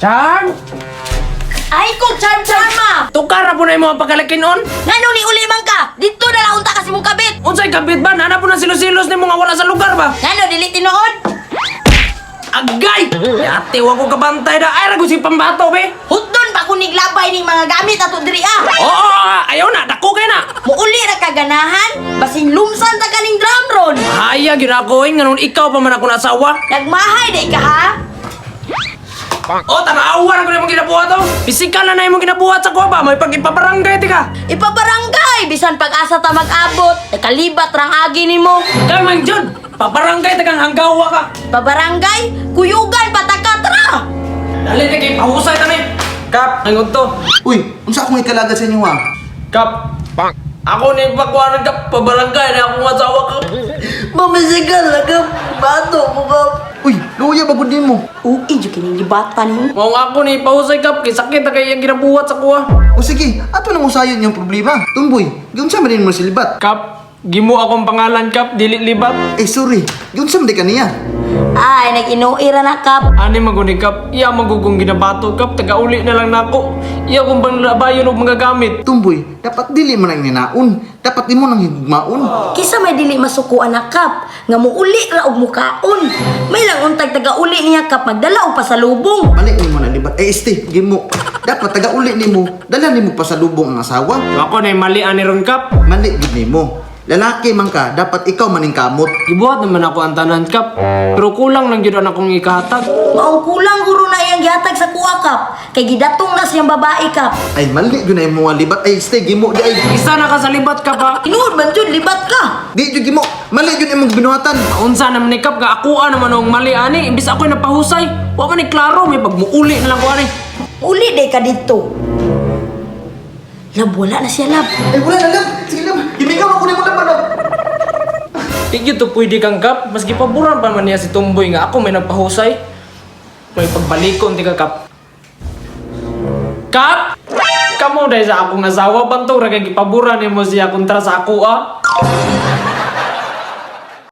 Charm! Ay ko, charm charma! Tukara po na imo ang pagkalakinon. Ngano ni uli man ka? Dito na lang unta kasi mong kabit. Unsay kabit ba? Nana po ng silos-silos ni mga wala sa lugar ba? Ngano dili tinuod? Agay! Yate, wa ko kabantay na. Ay, rago si pambato, be. Hutdon pa ko niglabay ning mga gamit ato diri ah. Oo, ayaw na. Dako kay na. Muuli ra ka ganahan, basin lumsan ta kaning drum ron. Haya, gyud ako eh. Nganon ikaw pa man ako nasawa. Nagmahay day ka ha? Oh, tanawa na ko na imong ginabuhat, oh. Pisikal na na imong ginabuhat sa kuha ba? May pag-ipabarangay, tika. Ipabarangay bisan pag-asa ta mag-abot, nakalibat rang agi nimo. Kay man jud, pabarangay tagang hanggawa ka. Pabarangay, kuyugan pataka tra. Dali na kay pahusay ta ni. Kap, angon to. Uy, unsa akong ikalagad sa inyo ha? Kap. Ako ni pakuanan kap, pabarangay na akong asawa ka. Mamisigal na ka, bato mo ka. Uy, luya ba gud nimo? Uy, jud kining gibata nimo. Mao nga ako ni pahusay kap, kay sakit na kay iyang ginabuhat sa kuha. O sige, ato nang usayon yung problema. Tumboy, giunsa man nimo silibat? Kap, gimo akong pangalan kap, dili libat. Eh sorry, giunsa man di kaniya? Ay, nag-inuira na kap. Ani magunig kap, iya magugong ginabato kap, tagauli na lang nako. Iya kong panglabayon og mga gamit. Tumboy, dapat dili man ang ninaon. Dapat imo nang higugmaon. Kisa may dili masukuan na kap, nga muuli ra og mukaon. May lang untag taga-uli niya kap, magdala og pasalubong. Mali nimo na libat. Eh este, gimo. Dapat taga-uli nimo, dala nimo pasalubong ang asawa. Ako na mali ani ron kap. Mali gid nimo. Lalaki man ka, dapat ikaw maning kamot. Gibuhat naman ako ang tanan kap, pero kulang lang gyud ang akong ikahatag. Maong kulang guro na iyang gihatag sa kuha kap, kay gidatong na siyang babae kap. Ay mali gyud na imo nga libat. Ay este, gimo di ay. Isa na ka sa libat ka pa. Tinuod man jud libat ka. Di jud gimo. Mali jud imong binuhatan. Unsa naman ni kap nga akoa naman ang mali ani, imbis ako'y napahusay. Wa man ni klaro, may pagmuuli na lang ko ani. Uli day ka didto. Lab, wala na siya lab. Ay wala na lang. Sige lang. Gimingaw ako nimo lang ba? Di gyud to pwede kang kap, maski paboran pa man niya si Tumboy nga ako may nagpahusay. May pagbalikon ti ka kap. Kap! Kamo dahil sa akong asawa, bantog ra kay gipaboran nimo siya kontra sa ako ah.